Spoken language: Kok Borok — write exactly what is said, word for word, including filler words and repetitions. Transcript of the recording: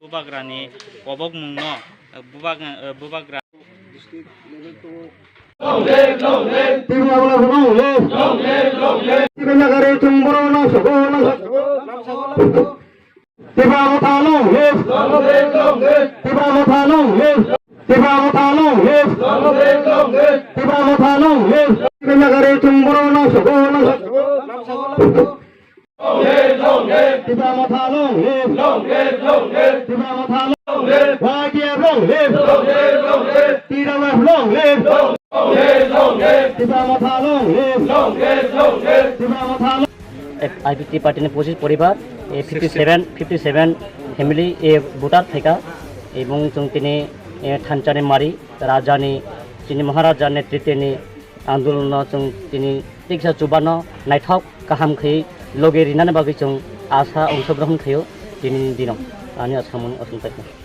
Bubagrani kobokmungno, bubag-, bubagra. Tipra Motha long live. Tipra Nagarjwng Borok no sogo no sogo. Tipra Motha long live. Tipra Motha long live. Tipra Motha long live. Tipra Motha long live. Tipra Nagarjwng Borok no sogo no sogo. Tipra Motha long live. Tipra Motha long live. Y T F long live. T W F long live. Tipra Motha long live. Tipra Motha long. I P T party ni pochis poribar, eh, fifty seven, fifty seven family, eh, voter thaika, ebong chwng tini, eh, thansa ni mari, raja ni, chini Maharaja netrite ni andolon no chwng tini tiksa chubano naithok kaham khe logi rinani bagwi chwng asa ongsogrohon khaio tini dino. Ani asamung aswng taikha.